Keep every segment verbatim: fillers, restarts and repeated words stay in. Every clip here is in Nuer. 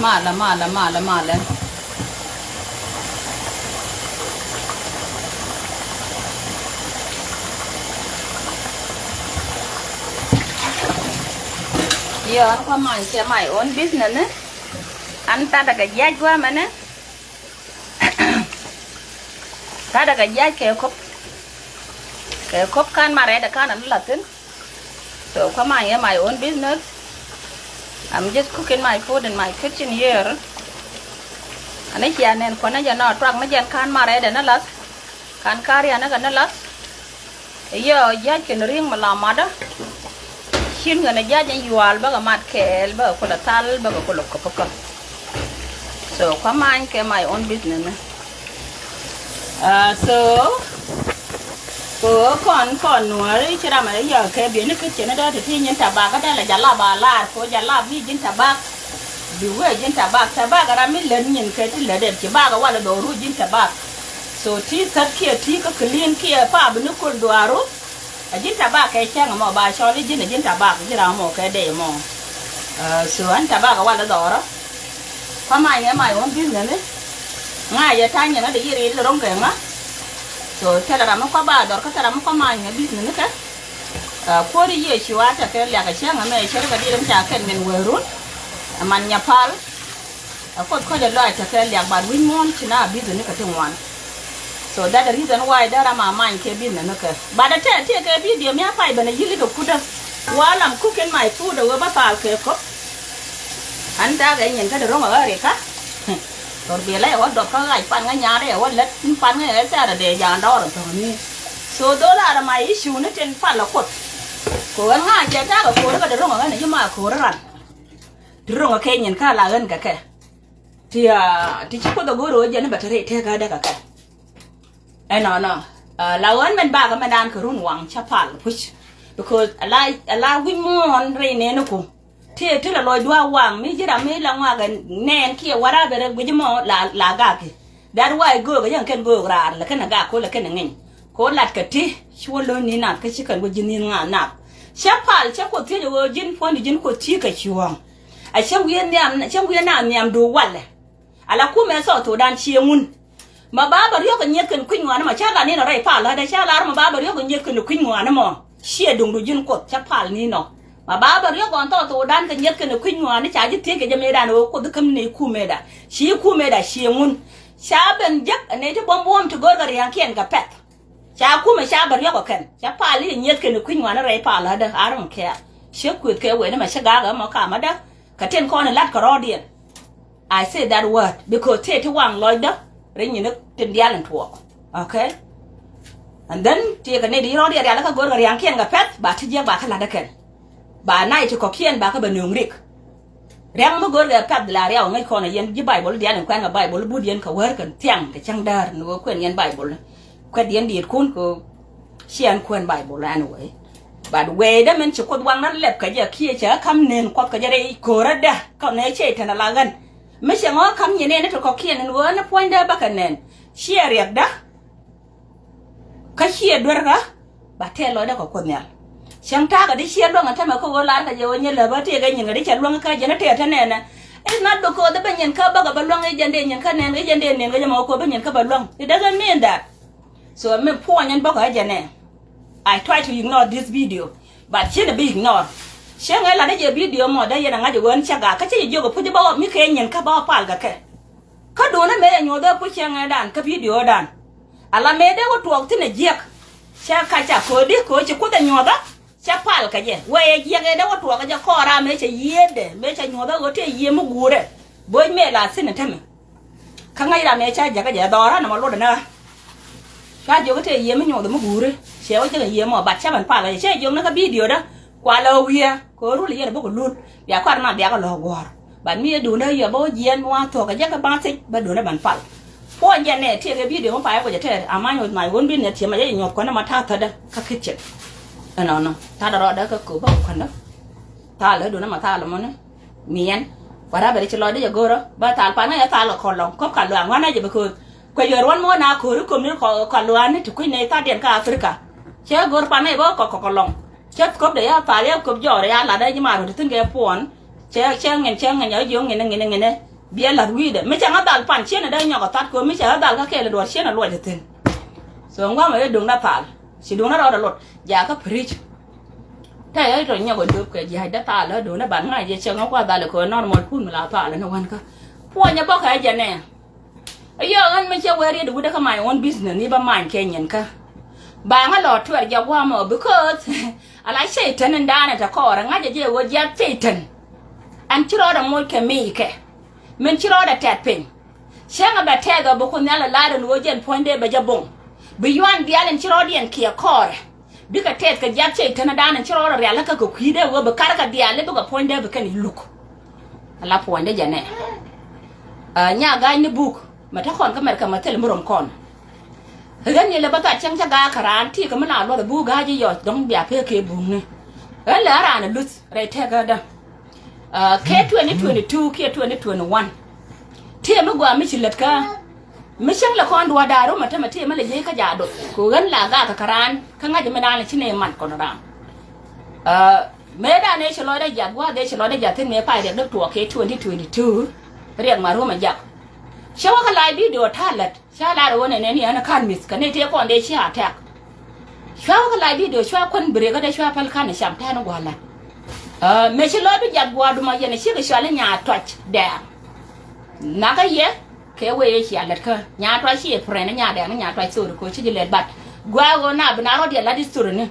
Malɛ, malɛ, malɛ, malɛ. Yɔ, an kua many kɛ my own business ni. An tatdä kɛ jiac guamɛ ni. Tatdä kɛ jiac kɛ kop. Kɛ kop kan ma rɛɛdɛ kan an lathin. So kua many ɛ my own business. I'm just cooking my food in my kitchen here. Ani cia nɛn kuanɛ jɛ nɔ tuak ni jɛn kan ma rɛɛdɛ ni lath. Kan karianɛ kɛ ni lath. Iyɔ jiac kɛn ri̱ŋ mi la matdä. Cin kɛn jiac in yual bäkɛ mat kɛɛl bäkɛ kulɛ thal bäkɛ kulɛ köpä kä. So kua many kɛ my own business ni. Ah, so ko kɔn kɔn nuɔri ci ram a yɔ kɛ bieni kä cɛn dɔ ti ti nyin tabak dɛ la jalab a lar ko jalab ni jin tabak. Bi wee jin tabak tabak ram mi lät nyin kɛ ti lät dɛ ci bak a wal dɔ ru jin tabak. So ti thät kiɛ ti kä clean kiɛ pa bi ni kul duaru. A ji̱n tabak kɛ cäŋ mɔ ba cɔl i̱ ji̱n a ji̱n tabak ji̱ ram mɔ kɛ dee mɔ. Ah, so an tabak a wal dhɔrɔ. Kua many ɛ my own business ni. Ŋa̱c ɛ ta̱ny ɛ ŋa̱ di yiëë riɛt ro̱ŋ kɛ ŋa̱. So thilɛ ram mi kua ba dhɔr kä thilɛ ram mi kua many ɛ business ni kɛ. Ah, kuäär i̱ Yecu a tekɛ liak ɛ cäŋ ɛmɛ cär kɛ diet mi ca kɛn min wee run. Ɛ man nya pal. A kuoth kɔc a lɔac tekɛ liak, but wi̱c muɔ̱ɔ̱n ci na business ni kɛ ti ŋuan. So that the reason why dee ram a many kɛ business ni kɛ. But a tɛɛr tiɛ kɛ video mi a pay ben a yi̱li kɛ kutdä. While I'm cooking my food a wee bä thal kɛ kop. An ta̱a̱ kɛ nyin kä di ro̱ŋ a ɣäri kä. Thor bi lɛ wä dɔp kä ɣac pan ŋä nyaar ɛ wä lät pan ŋä ɛ Saturday ja̱a̱n dɔɔr thɔ̱ŋ ni. So those are my issue ni tin pal a kuoth. Ko ɣän ŋa̱ jɛ ta̱a̱ kɛ ko̱ri kä di ro̱ŋ a ɣän a ji̱ ma ko̱ri ran. Ti ro̱ŋ a kɛ nyin kä la ɣän kɛ kɛ. Ti, ah, ti ci kuoth a go̱o̱r ɣöö jɛn i̱ bɛ te rɛy tëëkä däk a kɛ. Ɛnɔnɔ, ah, la ɣän mɛn bakɛ mɛn daan kɛ run waŋ ca pal puc. Because a la, a la wi̱c muɔ̱ɔ̱n rɛy nɛɛni ku. Ti, ti la lɔcdu a waŋ mi ji̱ ram mi la ŋɔakɛ nɛɛn kiɛ whatever rɛ guic mɔ la, la gakɛ. That why göök a yäŋ kɛn göök raar la kɛn a gak ko la kɛn a ŋeny. Ko lat kɛ ti, ci wä lo̱n ni nath kä ci kɛn wä ji̱ ni̱n ŋa̱a̱n nath. Cä pal, cä kuoth thiec a ɣöö ji̱n puɔ̱nydu ji̱n kuoth ci kɛ cuɔ̱ɔ̱ŋ. A cäŋ wi̱i̱ nhiam, cäŋ wi̱i̱ naath nhiamdu walɛ. Ala kumɛ South Sudan ciɛ ŋun. Ma ba bä riɔ̱k kɛ nyieth kɛn kui̱ny ŋuani mɔ, ca la nin rɛy pal lätdɛ, ca lar ma ba bä riɔ̱k kɛ nyieth kɛn kui̱ny ŋuani mɔ. Ciɛ duŋdu ji̱n kuoth, ca pal ni nɔ. Ma ba bä riɔ̱k gɔn South Sudan kɛ nyieth kɛn kui̱ny ŋuani, ca ji̱ thiec kɛ jɛ mëëdan ɣöö kuoth i̱ käm ni kumɛda. Ci kumɛda ciɛ ŋun. Ca ben jek, ɛ nɛy ti buɔ̱m buɔ̱m ti go̱o̱r kɛ ria̱ŋkiɛn kɛ pɛ̈th. Ca kumɛ ca bä riɔ̱k ɔ kɛn. Ca pal i̱ nyieth kɛn kui̱ny ŋuani rɛy pal lätdä, I don't care. Cä kuëth kɛ wen mɛ cä gak ɛmɔ kamädä. Kɛ tin kɔn in la̱t kɛ rɔɔdiɛn. I say that word because tëë ti waŋ lɔcdä. Ri nyin tin diaal in tuɔɔk. Okay? And then tëë kɛ ni di rɔɔdiɛn rial kä go̱r kɛ riaŋkiɛn kɛ pɛ̈th ba ti jiɛk ba kä la̱t ɛ kɛn. Ba nai ti kɔ̱kiɛn ba kä bɛ nööŋ rik. Riaŋ mi go̱o̱r kɛ pɛ̈th la riaw ŋäc kɔn a yɛn ji̱ Baibol diaal in kuɛn kɛ Baibol but yɛn kɛ wäär kɛ thiaŋ kɛ cäŋ däär ni wee kuɛn yɛn Baibol ni. Kuɛt yɛn diet kun kɛ ciɛn kuɛn Baibol anyway. But wee dee min ci kuoth waŋ na lɛp kɛ jɛ kiɛ cɛ kam nen kuɔth kɛ jɛ rɛy ko̱rädɛ kɔn nɛ cɛ itɛn a la ɣän. Mi cɛ ŋɔ kam nyin ɛn i̱ ti kɔ̱kiɛn in ɣöö ɛn i̱ puɔ̱nydɛ bäkɛ nɛn. Ciɛ riɛkdä. Kä ciɛ duerkä ba tɛɛl lɔcdä kɛ Kuoth Nhial. Cäŋ ta̱a̱ kɛ di ciɛ luäŋ ɛ tämɛ kä ɣöö lar kɛ jɛ ɣöö nyɛ läpä tëëkɛ nyin kɛ di cɛ luäŋ kä jɛn ɛ tëë tɛnɛnɛ. It's not because bä nyin kä bäkɛ bä luäŋ i̱ jɛn dee nyin kä nɛn i̱ jɛn dee nɛn kɛ jɛ mɔ kɛ bä nyin kä bä luäŋ. It doesn't mean that. So mi puɔ̱ny ɛn bäkɛ ɛ jɛn ɛ. I try to ignore this video but cien ɛ bi ignore. Cäŋ ɛ lat ɛ jɛ video mɔ dee yɛn ɛ ŋa̱c ɛ ɣöö ɛn cä gak kä cä jɛ jiök ɛ puc ɛ bä mi kɛ nyin kä bä pal kɛ kɛ. Kä duundä mëë yɛ nyuɔ̱th ɛ puc cäŋ ɛ dan kä video dan. Ala mëë dee wä tuɔɔk thi̱n ɛ jiäk. Cɛ kac ca köödi köö ci Kuoth ɛ nyuɔ̱thä. Cɛ pal kɛ jɛ wee yɛ jiäk ɛ dee wä tuɔɔk kɛ jɛ kɔɔra mëë cɛ yiëëdɛ mëë cɛ nyuɔ̱thä ɣöö tëë yiëë mi guurɛ. Bo̱c mëë la thi̱n ɛ tämɛ. Kä ŋäc ram mëë ca jäkä jɛ dhɔra nɔmɔ luɔtdɛ nä. Cua jiök tëë yiëë mi nyuɔ̱thä mi guurɛ. Cɛ wä jiäk ɛ yiëë mɔ bat cä ben pal kɛ jɛ cɛ jiök ni kä video dä. Kua lɔ wi̱i̱ kɛ rul yɛn a bä kɛ lul bia kɔr na bia kɛ lɔ guɔ̱ɔ̱r. But mi yɛ duundä yɛ bä wä jiɛn mi wa thuɔ̱k kɛ jɛ kɛ baŋ thiec bä duundä ban pal. Puɔ̱ny jɛ nɛ tiɛk kɛ video mi payɛ kuecɛ tɛɛr a many wä my own business tiɛm a jɛ nyuɔ̱th kuändä ma ta̱a̱ thädä kä kitchen. Ɛnɔnɔ ta̱a̱dä rɔɔdä kä köp bä kɛ kuändä. Thaal ɛ duundä ma thaal mɔni. Miɛn. Whatever ci lɔcdä jɛ go̱rä bä thaal pan ŋäc ɛ thaal kɛ kɔlɔŋ köp ka luaŋ ŋuanɛ jɛ because kuɛ yɔr wän mɔ na ko̱ri köp ni kɔ luaŋni ti kui̱ nɛ tha̱a̱diɛn kä Africa. Cɛ go̱r pan ŋäc bä kɔ kɔ kɔlɔŋ. Cä köp dee ya thal ya köp jɔɔr ya lat dee ji̱ ma röt thi̱n kɛ puɔn. Cä cä ŋi̱n cä ŋi̱n ya jiök ŋi̱n ŋi̱n ŋi̱n. Biɛ la̱th wi̱i̱dɛ mi cɛ ŋä dhal pan cienɛ dee nyɔk ɛ that kɛ mi cɛ ŋä dhal kä kɛɛl ɛ duɔ̱ɔ̱r cienɛ luɔc ɛ thi̱n. So ŋuamɛ ɛ duŋdä thal ci duŋdä rɔɔdɛ lot jakä preach. Tɛ yɛ tɔ nyɔk ɛ döp kɛ jia̱cdä thal ɛ duŋdä ban ŋa̱c jɛ cɛ ŋä kua dhal ɛ kɛ normal kun mi la thal ɛ ni wän kä puɔnyɛ bɔkɛ ɛ jɛ nɛ. Ɛ yɔ ɣän mi cɛ wee riet wi̱dä kä my own business ni bä many kɛ nyin kä. Ba ŋä lɔ tuɛr jɛ guamɔ because ala Cɛytan in daanɛ tɛ kɔɔrɛ ŋa̱cɛ jɛ wä jiath Cɛytan. Ɛn ci rɔɔdɛ moc kɛ miikɛ min ci rɔɔdɛ tɛt piny. Cäŋɛ bɛ tɛɛk ɛ bi Kuoth Nhial ɛ la̱r ɛn ɣöö jɛn puɔ̱nydɛ bɛ jɛ boŋ. Bi yuan diaal in ci rɔɔdiɛn kiɛ kɔɔrɛ bikɛ tɛth kɛ jiath Cɛytan in daanɛ ci rɔɔdɛ rialikä kɛ kui̱dɛ ɣöö bi karkɛ diaal i̱ bikɛ puɔ̱nydɛ bi kɛn i̱ luk. Ala puɔ̱nydɛ jɛ nɛ. Nya ga̱a̱c ni buk mɛ te kɔn kä Mɛrkɛ mɛ thil mi rom kɔn. Ɣän yɛ lɛ bä that cäŋ cä ga̱a̱ kä raan ti kä mi na luɔth buk ga̱a̱c i̱ yɔc dɔ̱ŋ bia pek kɛ bukni. Ɣän lɛ raan ɛ luth rɛy tɛk ɣädä. Kɛ twenty twenty two kiɛ twenty twenty one. Ti mi gɔaa mi ci lät kä mi cäŋ lɛ kɔn duɔ̱ɔ̱r da̱a̱r rumɛ tämɛ ti mi lɛ ji̱ kä ja̱a̱ dot kɛ ɣän la ga̱a̱ kä kä raan kä ŋa̱c mi naan lɛ ci nɛ man kɔn raan. Mëë dan ëë ci lɔcdä jath gua̱a̱th ëë ci lɔcdä jath thi̱n mëë pay riɛk däk tuɔɔk kɛ twenty twenty two. Riɛk ma rumɛ jak. Cä wä kä live video ta̱a̱ lät cä lar ɣöö nɛnɛ ni ɣän ɛ ka̱n mi̱th kɛ ni tëë kɔn dee ci attack. Cua wä kä live video cua kuän bi riɛk kä dee cua päl ka̱n ɛ cam ta̱a̱ ni gua̱a̱th lät. Mëë ci lɔcdu jath gua̱a̱thdu ma yɛn ɛ cikɛ cual i̱ Nyaatuac Dɛɛŋ. Nakä yɛ kɛ wee yɛ cia lät kä Nyaatuac ci yɛ pren i̱ Nyaadɛɛŋ ni Nyaatuac thori kɛ ɣöö ci ji̱ lɛt bat. Gua̱a̱th ɣöö na bi na rɔ̱t yɛ la̱t history ni.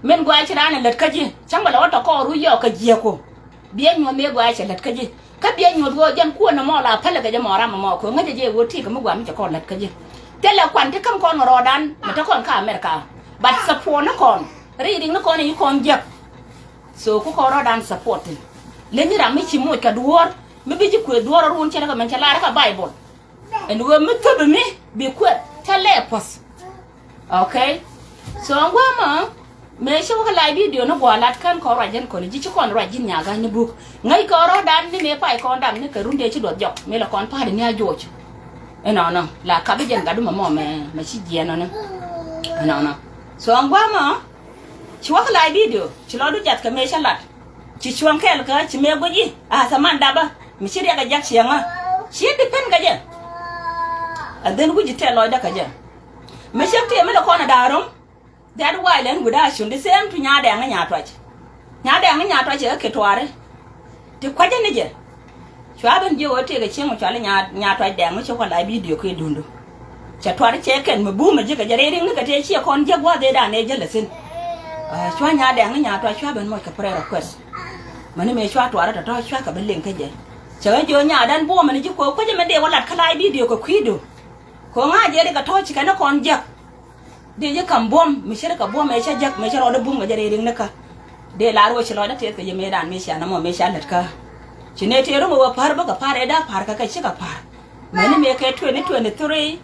Min gua̱a̱th ci raan ɛ lät kä ji̱ cäŋ bɛ lɛ wä tɔ kɔɔr wi̱c yɔɔk kɛ jiäku. Biɛ nyuɔ̱th mëë gua̱a̱th cɛ lät kä ji̱ kä biɛ nyuɔ̱th ɣöö jɛn kuɔn ɛmɔ la päl kɛ jɛ mɔ ram ɛmɔ kɛ ɣöö ŋäcɛ jɛ ɣöö ti̱i̱ kɛ mi gua̱a̱th mi cɛ kɔn lät kä ji̱. Thilɛ kuan ti käm kɔn ŋä rɔɔdan mi te kɔn kä America. But support ni kɔn ri̱i̱ ri̱ŋ ni kɔn i̱ kɔn jiäk. So ku kɔn rɔɔdan support thi̱n. Leny ram mi ci moc kɛ duɔ̱ɔ̱r mi bi ji̱ kuëë duɔ̱ɔ̱r ɛ ruun cɛ rɛ kɛ mɛn cɛ lar kä Bible. Ɛn ɣöö mi thöp mi bi kuɛth thilɛ puɔ̱th. Okay. So ɛn gua̱a̱mä mëë ci wä kä live video ni gua̱a̱ lat kän kɔn ruac jɛn kɔn ji̱ ci kɔn ruac ji̱n nyaga ni buk ŋäc kɔn rɔ̱dan ni mëë pay kɔn dam ni kɛ run dee ci duɔth jɔk mëë lɛ kɔn pa̱a̱t ni a juɔc. Ɛnɔnɔ la kap i̱ jɛn gatdu mɛ mɔ mɛ ci jiɛn ɔni. Ɛnɔnɔ. So ɛn gua̱a̱mä ci wä kä live video ci lɔcdu jath kɛ mëë cä lat. Ci cuɔ̱ŋ kɛl kä ci mëë guic i̱ a thaman dapä mi ci riɛk a jak ciɛŋä. Ci depend kä jɛ. And then wi̱c i̱ tɛl lɔcdä kä jɛ. Mi cäŋ tiɛm mi lɛ kɔn a da̱a̱ ro̱ŋ. That why lɛn wi̱cdä a cun the same to Nyaadɛɛŋ ni Nyaatuac. Nyaadɛɛŋ ni Nyaatuac cɛ kä kɛ tuaari. Ti kuacä ni jɛ. Cua ben jiök ɣöö tëëkɛ cieŋ mi cuali Nyaatuac Dɛɛŋ mi cä kuan la bidio kɛ duundu. Cɛ tuar cɛ kɛn mi buumɛ ji̱ kɛ jɛ rɛy riŋni kɛ tëë ciɛ kɔn jiäk gua̱a̱th ëëdan ëë jäl ɛ thi̱n. Cua Nyaadɛɛŋ ni Nyaatuac cua ben muɔc kɛ prayer request. Mäni mëë cua tuar tɔ̱tɔ̱ cua kɛ bi liŋ kä jɛ. Cɛ ɣän jiök Nyaadɛn buɔmɛ ni ji̱ kuɔk kuecä mi dee wä lat kä la bidio kɛ kui̱du. Kɛ ɣöö ŋa̱c jɛ ri kɛ tɔ̱ ci kɛn ni kɔn jiäk. Dee ji̱ ka̱m buɔ̱m mi cä ri kɛ buɔ̱m ëë cä jäk mëë cä rɔɔdä bum kɛ jɛ rɛy riŋni kä. Dee lar wä ci lɔcdä tëëth kɛ yɛ mëëdan mëë cia nɔmɔ mëë cia lät kä. Ci nɛ tëë ro̱ŋ wä pa̱r bä kɛ pa̱r ëëda pa̱r kɛ kɛ ci kɛ pa̱r. Mäni mëë kɛ twenty twenty three.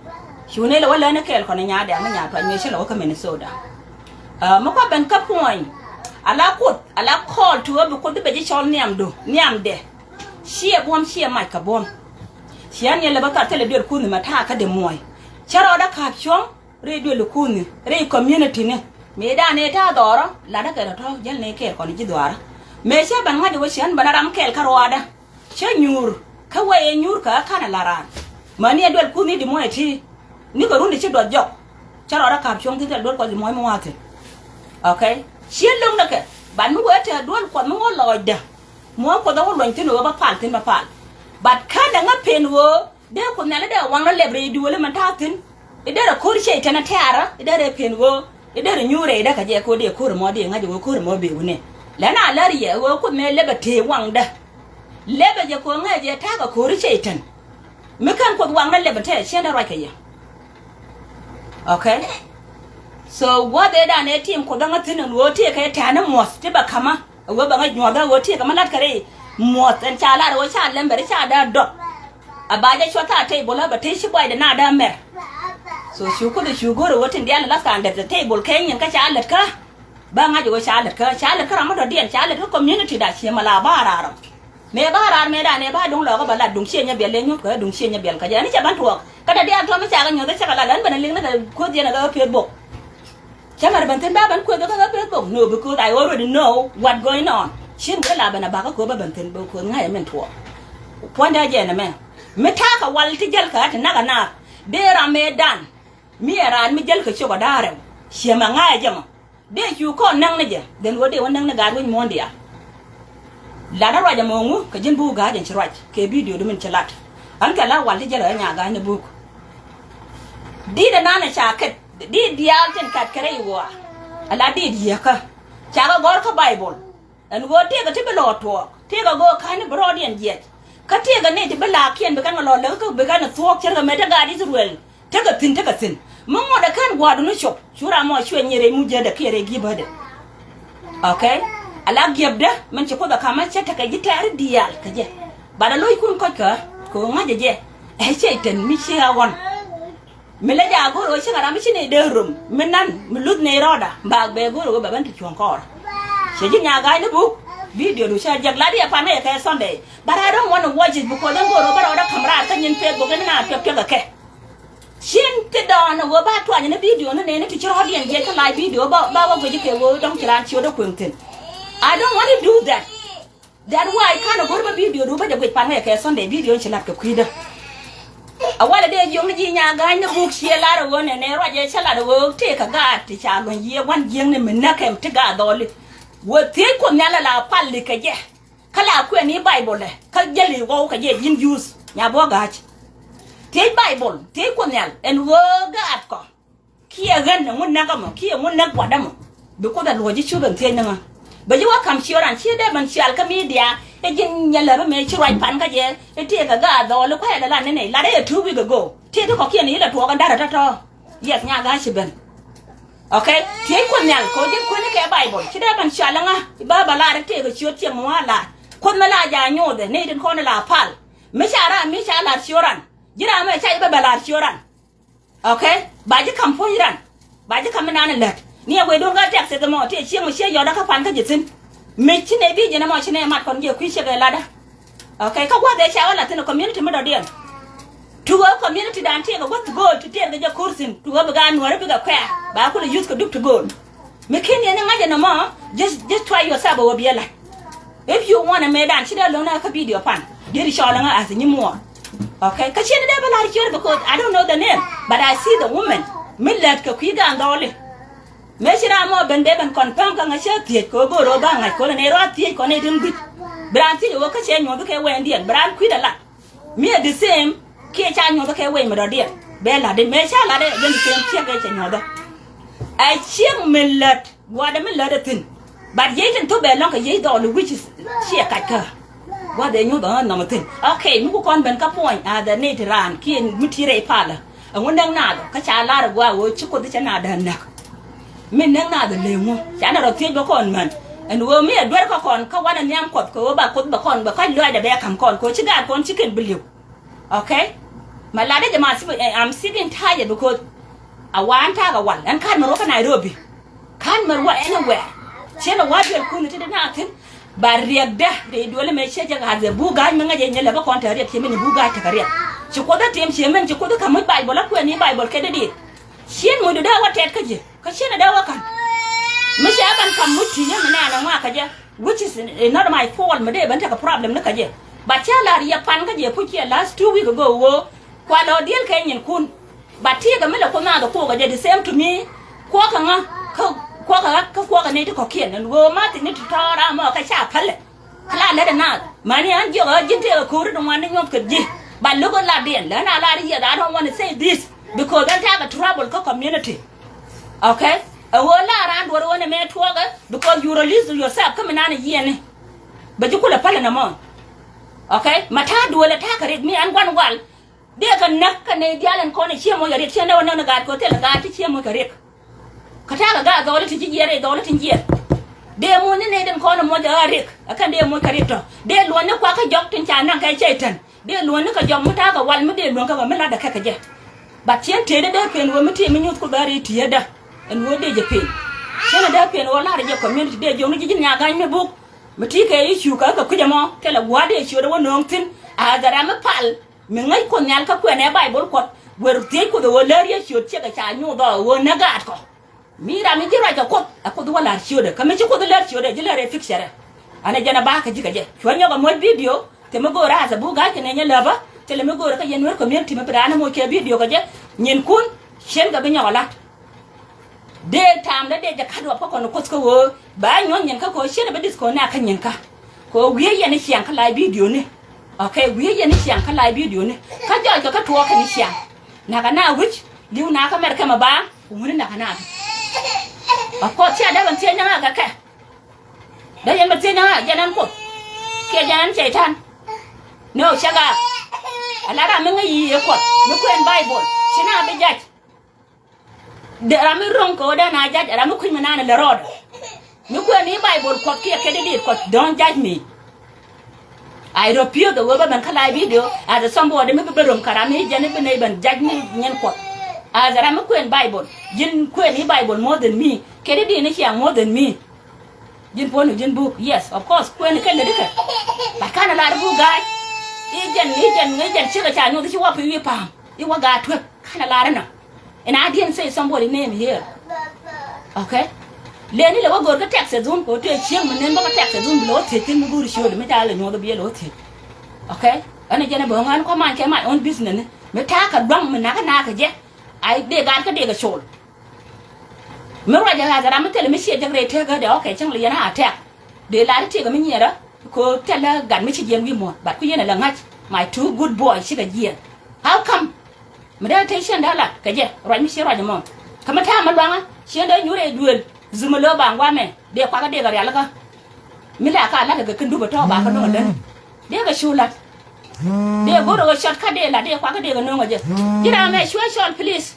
Cu nɛ lɛ wä läni kɛɛl kɔn Nyaadɛɛŋ ni Nyaatuac mëë ci lɛ wä kä Minnesota. Aa, mi kua ben kä puɔ̱ny. Ala Kuoth ala call to ɣä bi Kuoth i̱ bɛ ji̱ cɔl nhiamdu nhiamdɛ. Ciɛ buɔ̱m ciɛ mac kɛ buɔ̱m. Ciɛ ni lɛ bä thar thilɛ duel kunh mɛ ta̱a̱ kä dee muɔ̱ɔ̱c. Cä rɔɔdä ka̱a̱p cuɔ̱ŋ. Rɛy duël kuuni rɛy community ni mëëdan ëë ta̱a̱ dhɔrɔ latdä kɛ tɔ̱tɔ̱ jäl ni kɛɛl kɔn ji̱ dhuaarä. Mëë cä ben ŋa̱c wä ciän ben a ram kɛɛl kä ruaadä. Cä nyuur kä wee ëë nyuur kä ka̱n a la raan. Mäni ɛ duël kuuni di muɔ̱ɔ̱c ti ni kɛ run di ci duɔth jɔk. Cä rɔɔdä ka̱a̱p cuɔ̱ŋ thi̱n thil duël kuɔth di muɔ̱ɔ̱c mi wa̱a̱ thi̱n. Okay. Cië lo̱ŋdä kɛ bat mi wee te duël kuɔth mi ŋuɔ̱t lɔɔcdä. Muɔ̱ɔ̱c kuɔth a wä luɔ̱ny thi̱n wee bä pal thi̱n bä pal. Bat ka̱n dɛ ŋä pen ɣöö dee Kuoth Nhial i̱ dee waŋdä lɛp rɛy duëli mɛn ta̱a̱ thi̱n. I̱ derɛ ko̱r Cɛy-tan ɛ tɛ̈rä i̱ derɛ pen ɣöö i̱ derɛ nyuur rɛydä kɛ jɛ ko̱r dee ko̱r ɛmɔ dee ŋa̱c ɣöö ko̱r ɛmɔ bee wunɛ. Lɛn a lär yɛ ɣöö Kuoth mëë lɛpɛ tëë waŋdä. Lɛpɛ jɛ ko̱r ŋäc jɛ ta̱a̱ kɛ ko̱r Cɛy-tan. Mi kɛn Kuoth waŋdä lɛpɛ tɛ̈ ciɛndɛ ruac kɛ yɛ. Okay. So gua̱th ëëdan ëë tim Kuoth ɣä thi̱n ɛn ɣöö tëëkɛ tɛ̈ni muɔ̱th ti bɛ ka̱mä. A wee bɛ ŋäc nyuɔ̱th a wee tiek kɛ mi la̱t kɛ rɛy muɔ̱th ɛn ca lar a wee ca lɛm bɛ ri ca dee dɔp. A ba jɛ cuɔth a table a bɛ te ci buaydɛ na dee mɛr. So cu kuoth cu go̱r a wee tin diaal la̱th kan dɛth tɛ table kɛ nyin kä ca lät kä. Ba ŋa̱c a wee ca lät kä ca lät kä ram mi dɔ̱diɛn ca lät kä community da ciɛ mɛ la ba raar ɔ. Mëë ba raar mëë dan ëë ba duŋ lɔɔkä bɛ lat duŋ ciɛ nyɛ biɛl lɛ nyuɔ̱th kɛ duŋ ciɛ nyɛ biɛl kä jɛ ni cɛ ban tuɔɔk kä dɔ̱diɛn tuɔɔk mi ca kɛ nyuɔ̱th kä cɛ kɛ lat ɛn ben a liŋ ni kɛ kuoth yɛn a kɛ kä pieth bok. Cä mɛr ben thi̱n ba ben kueth kä kä pieth bok. No, because I already know what going on. Cien wee la ben a bakä köpä ben thi̱n because ŋa̱cä min tuɔɔk. Puɔ̱nydä jɛ nɛmɛ. Mi ta̱a̱ kɛ wal ti jäl kɛ ɣä ti nak ɛ naath dee ram mëë dan. Mi ɛ raan mi jäl kɛ ciök ɛ da̱a̱ rɛw ciɛ mɛ ŋa̱a̱ ɛ jɛ mɔ. Dee cu kɔn näk ni jɛ then ɣöö dee wä näk ni gaat wec muɔ̱ɔ̱n diaal. Lat ɛ ruac ɛmɔ ŋu kɛ ji̱n buk ga̱a̱c ɛn ci ruac kɛ bidio di min ci lat. Ɣän kɛ la wal ti jäl kɛ nya ga̱a̱c ni buk. Di̱t ɛ nan ɛ ca kɛt di̱t diaal tin kat kɛ rɛy ɣɔaa. Ɛ la di̱t yieekä ca kɛ gɔ̱r kä Baibol. Ɛn ɣöö tëëkɛ ti bi lɔɔk tuɔɔk tëëkɛ ɣöö ka̱n bi rɔɔdiɛn jiɛc. Kä tëëkɛ ni ti bi la̱a̱kiɛn bi kɛn kɛ lɔɔk läk kä bi kɛn thuɔɔk cärkɛ mëë te gaat Ithɛrɛl. Tekɛ thi̱n tekɛ thi̱n mi ŋuɔ̱t ɛ kɛn gua̱a̱r duni cop cu ram mɔ cuɛ nyier rɛy muc jädɛ kiɛ rɛy gi̱pädɛ. Okay. Ala giɛpdä min ci Kuoth ɛ ka̱mä cä tekɛ ji̱ tɛ̈ri diaal kɛ jɛ. Bat ɛ lo̱ckun kɔ̱ckɛ kɛ ɣöö ŋa̱cä jɛ ɛ cɛy-tan mi ci ɣä ɣɔn. Mi lɛ jaa go̱o̱r ɣöö cikɛ ram mi ci nɛy dee rom mi nan mi luth nɛy rɔɔda baak bɛ go̱o̱r ɣöö bɛ ben ti cuɔ̱ŋ kɔɔr. Cɛ ji̱ nyaa ga̱a̱c ni buk bidio du cä jek lat yɛ pan kä yɛ kɛ Sunday. But I don't want to watch it because ɛn go̱o̱r ɣöö bä rɔɔdä ka̱m raar kä nyin Facebook in naan piɛk piɛk ɛ kɛ. Cin ti dɔɔn ɣöö ba tuany ni bidio ni nɛni ti ci rɔɔdiɛn jiɛc kä live bidio ba ba wä guic kɛ ɣöö dɔ̱ŋ ci raan ciötdä kuëŋ thi̱n. I don't want to do that. That why ka̱n ɛ go̱r bä bidio du bä jɛ guic pan ŋäcɛ kɛ Sunday bidio ci lat kɛ kui̱dä. A walɛ dee jiök ni ji̱ nyaa ga̱a̱ny ni buk ciɛ lar ɛ ɣöö nɛnɛ ruacɛ cä lat ɛ ɣöö tëëkɛ gaat ti ca luɔ̱ny yiëë gua̱n jiäkni mi näk kɛm ti gaat dhɔli. Wä thiec Kuoth nhial ɛ la pal li kɛ jɛ. Kä la kuɛn i̱ Baibol ɛ kä jäli ɣɔw kɛ jɛ ji̱n Juudh nya buɔ ga̱a̱c. Thiec Baibol thiec Kuoth nhial ɛn ɣöö gaatkɔ. Kiɛ ɣän ɛŋu näk ɛmɔ kiɛ ɛŋu näk gua̱dä mɔ. Bi Kuoth ɛ luɔ̱c i̱ cup ɛn thiec ni ŋä. Bɛ ji̱ wä ka̱m ciöran ciɛ dee ben cial kä midia. I̱ ji̱n nyɛ läpä mëë ci ruac pan kä jɛ i̱ tëëkɛ gaat dhɔɔli kua̱cɛ lɛ lan ni nɛy lat i̱ ɛ two week ago. Tëë ti kɔ̱kiɛn i̱ lɛ tuɔɔk ɛn da̱rä tɔ̱tɔ̱. Yes nya ga̱a̱c ci ben. Okay. Thiec Kuoth nhial kɛ ɣöö ji̱n kuäni kɛ Baibol ci dee ben cial ŋä i̱ bä bä lar i̱ tëëkɛ ciöt ciɛ mɔ wa lar. Kuoth mi la ja̱ nyothɛ nɛy tin kɔn i̱ la pal. Mi ca ram mi ca lar ciöran ji̱ ram mɛ ca i̱ bä bä lar ciöran. Okay. Ba ji̱ ka̱m puɔ̱ny ran. Ba ji̱ ka̱m mi nan lät ni ɛ wee duɔ̱ŋ kä tɛk thith ɛmɔ ti ɛ cieŋ mi ciɛ yɔt kä pan kä ji̱ thi̱n. Mi ci nɛ bi ji̱n ɛmɔ ci nɛ mat kɔn jiɛ kui̱ ciek ɛ latdä. Okay. Kä gua̱th ɛ ca wä la̱th thi̱n ɛ community mi dɔ̱diɛn. Tukä community dan tiɛk ɛ gua̱th go̱o̱l ti tiɛk kɛ jɛ ko̱r thi̱n tukä bi gaat nuäärä bikɛ kuɛ̈ɛ̈ ba kulɛ yuth kɛ dup ti go̱o̱l. Mi ken yɛn i̱ ŋa̱cä nɔmɔ. Just, just try yourself ɛ wä biɛ la̱t. If you want ɛ mëëdan ci dee lo̱ŋ na kä bidio pan diet i̱ cɔɔl ɛŋä as a nyimuɔɔr. Okay. Kä ciɛn dee bä la̱r ciöt because I don't know the name but I see the woman. Mi lät kɛ kui̱ gaan dhɔɔli. Mëë ci ram mɔ ben bee ben confirm kä ŋä cä thiec kɛ ɣöö go̱o̱r ɣöö ba ŋa̱c kɔn ɛ nɛy rɔ thiec kɔn ɛ tin gui̱c. Bi raan thiec ɛ ɣöö kä cɛ nyuɔ̱th kɛ wɛndiɛn bi raan kui̱dɛ lat. Mi ɛ the same kiɛ ca nyuɔ̱th kɛ wec mi dɔ̱diɛn bɛ la̱t di mëë ca la̱t ɛ jɛn the same ciek ɛ cɛ nyuɔ̱th ɛ. Ɛ ciek mi lät. Gua̱dɛ mi lätdɛ thi̱n. But yiey tin thop bɛ lɔ̱ŋ kɛ yiey dhɔɔli wi̱c ciɛ kac kä. Gua̱dɛ nyuth ɣän nɔmɔ thi̱n. Okay, mi ku kɔn ben kä puɔ̱ny a dhɛ ni ti raan kiɛ mi ti rɛy palä. Ɛŋu näk naath kä ca lar ɛ gua̱a̱ ɣöö ci Kuoth cɛ naath däär näk. Mi näk naath lëë ŋu ca nɛ rɔ thiec bä kɔn män. Ɛn ɣöö mi ɛ duer kä kɔn kä wanɛ nhiam Kuɔth kɛ ɣöö ba Kuoth bä kɔn bä ka̱c lɔaacdɛ bɛ ka̱m kɔn kɛ ɣöö ci gaat kɔn ci kɛn bi li̱w. Okay. Ma latdä jɛ ma sick, eh, I'm sick and tired because a waan ta̱a̱ kɛ wal ɛn ka̱n mɛ ruɔ̱kä Nairobi. Ka̱n mɛ ruɔ̱ anywhere. Ciɛ lɛ wa̱a̱ duel kun ti di na thi̱n. Ba riɛkdä ri duel mɛ ciɛ jɛ ɣa̱th ɛ buk ga̱a̱c mi ŋäc ɛ nyɛ lɛ bä kɔn te riɛk ciɛ mi ni buk ga̱a̱c tekɛ riɛk. Ci Kuoth ɛ tim ciɛ min ci Kuoth ɛ ka̱m muc Baibol a kuɛn ni Baibol kɛ di diit. Ciɛ muc du dee wä tɛt kä ji̱. Kä ciɛn a dee wä ka̱n. Mi cɛ ban ka̱m muc ti yäŋ nɛɛn a ŋɔak kä jɛ. Which is, is not my fault mi dee ben tekɛ problem ni kä jɛ. But cä lar yɛ pan kä jɛ puc kiɛ last two week ago ɣöö kua lɔ diel kɛ nyinkun. But tiekɛ mi lɛ Kuoth naath ɛ kuɔk ɛ jɛ the same to me. Kuɔk kɛ ŋä kä kuɔk kɛ ɣä kä kuɔk kɛ nɛy ti kɔ̱kiɛn ɛn ɣöö ma thik ni ti tɔɔr amɔ kɛ ca pälɛ. Kɛ la lät ɛ naath mani an jiɔk ɛ ji̱n tëëkɛ ko̱ri ti ŋuan ni nyuɔ̱th kɛ ji̱. Ba lo̱k ɛ latdiɛn lɛ na lar yiɛth, I don't want to say this because ɛn ta̱a̱ kɛ trouble kä community. Okay. Ɛ ɣöö la raan duɔ̱r ɣöö nɛ mɛ tuɔɔkɛ because you release yourself kä mi nan ɛ yiɛni. Bɛ ji̱ kulɛ päl ɛn ɛmɔ. Okay. Ma ta̱a̱ duëël ɛ ta̱a̱ kɛ rik mi ɛn gua̱n wal. Dee kɛ näk kɛ nɛy diaal ɛn kɔn ɛ ciɛ moc kɛ rik ciɛ nɛ wä näk ni gaat kɛ ɣöö thilɛ gaat ti ciɛ moc kɛ rik. Kä ta̱a̱ kɛ gaat dhɔɔli tin ci jiɛɛr ɛ dhɔɔli tin jiɛɛr. Dee muɔ̱ny ni nɛy tin kɔn ɛ moc kɛ ɣä rik ɛ kɛn dee moc kɛ rik tɔ dee luɔ̱ny ni kuakä jɔk tin ca naŋ kɛ cɛy tän. Dee luɔ̱ny ni kɛ jɔk mi ta̱a̱ kɛ wal mi dee luɔ̱ny kɛ kɛ mi la̱tdɛ kɛ kɛ jɛ. But ciɛn tëëdä dee pen ɣöö mi tëë mi nyuth Kuoth bɛ ri ti̱eetdä. Ɛn ɣöö dee jɛ pen. Ciɛn ɛ dee pen ɣöö la̱rä jɛ community dee jiɔk ni ji̱ ji̱n nyaa ga̱ny mi buk. Mi ti̱i̱ kɛ i̱ cu kɛ kɛ kui̱c ɛmɔ thilɛ gua̱a̱r dee ciötdä wä nööŋ thi̱n. A dhɛ ram mi pal mi ŋäc Kuoth nhial kä kuɛn ɛ Baibol Kuɔth. Wër thiec Kuoth ɛ ɣöö lär yɛ ciöt ciɛ kɛ ca nyuth ɔ ɛ ɣöö nä gaatkɔ. Mi ram mi ji̱ ruac kɛ Kuoth ɛ Kuoth wä la̱r ciötdɛ kä mi ci Kuoth lär ciötdɛ ji̱ lär ɛ picture. Anɛ jɛn ɛ ba̱a̱ kä ji̱ kɛ jɛ cuɛ nyɔk ɛ muɔ̱c video. Te mi go̱o̱r ra̱a̱th ɛ buk ga̱a̱c kɛ nɛy nyɛ läpä. Thilɛ mi go̱o̱rä kä yɛn Nuer community mi bi raan moc kɛ video kɛ jɛ, nyinkun cieŋ kɛ bi nyɔk a la̱t. Dee taamdä dee jɛ ka̱t wap kä kɔn Kuoth kä ɣöö ba nyuɔ̱th nyin kä kɛ ɣöö ciɛn ɛ bi di̱th kɛ ɣöö na kä nyin kä. Kɛ ɣöö wi̱i̱ yɛn i̱ ciaŋ kä live video ni. Okay, wi̱i̱ yɛn i̱ ciaŋ kä live video ni. Kä jɔɔc kɛ kä tuɔɔk kɛn i̱ ciaŋ. Nakä na wi̱c li̱w na kä mɛr kɛmɛ baaŋ kɛ wuni nakä na bi. Of course, cia dee bɛn thiec nyaŋ a kɛ kɛ. Dee yɛn bɛ thiec nyaŋ a jɛn ɛn Kuoth kiɛ jɛn ɛn cɛy-tan. No, cɛ gaak. Ala ram mi ŋäc yiëë Kuɔth mi kuɛn Baibol ci na bi jac. Dee ram mi ro̱ŋ kɛ ɣöö dee na jac, ram mi kui̱ny mi naan lɛ rɔɔdɛ. Mi kuɛn i̱ Baibol Kuɔth kiɛ kɛ di diit Kuɔth, don't judge me. I refuse the way bä ben kä live video as a somebody mi bi ben ro̱ŋ kɛ ram mi jɛn i̱ bi nɛy ben judge mi nyin Kuɔth. As a ram mi kuɛn Baibol, ji̱n kuɛn i̱ Baibol more than me. Kɛ di diit ni ciaŋ more than me. Ji̱n puɔ̱n ji̱n buk, yes, of course, kuɛn kɛ lät ikɛ. But kanɛ lar buk ga̱a̱c. I̱ jɛn, i̱ jɛn, i̱ jɛn ciekɛ ca nyuɔth i̱ ci wä pi̱ wi̱i̱ pa̱a̱m. I̱ wä ga̱a̱c tuek, kanɛ lar inɔ. And I didn't say somebody name here. Okay? Leni lɛ wä go̱r kä Texas wun kɛ wä tëë cieŋ mi nen bä kä Texas wun bi lɛ wä thiec thin mi go̱r ciööt mi ca lɛ nyuɔth bi lɛ wä thiec. Okay? Ɛn jɛn ɛ bä ŋän kɔ man kɛ my own business ni. Mi ta̱a̱ kɛ luaŋ mi nakä nakä jɛ. Ay dee gaat kä dee kɛ col. Mi ruacɛ ɣa̱th ram mi thilɛ mi ciɛ jek rɛy tekä dee, okay, cäŋ lɛ yɛn a attack. Dee lar i̱ tiɛkä mi nyiɛrä kɛ ɣöö thilɛ gat mi ci jiɛn wi̱i̱ muɔ̱ɔ̱n, but ku yɛn ɛ lɛ ŋa̱c, my two good boy cikɛ jiɛn. How come? Mi dee te ciɛn dee lat kɛ jɛ ruac mi ci ruac ɛmɔ. Kä mi ta̱a̱ mi luaŋä ciɛn dee nyuur ɛ duëël. Zumɛ lo̱o̱ ba ŋuamɛ dee kuakä dee kɛ rialikä. Mi la ka la̱t kɛ kɛ kä dup ɛ tɔ̱ ba kä no̱o̱ŋ ɛ lät. Dee kɛ cu la̱t. Dee go̱r ɛ ɣöö cɔt kä dee la̱t dee kuakä dee kɛ no̱o̱ŋ ɛ jɛ. Ji̱ ram ɛ cuɛ cɔl, please.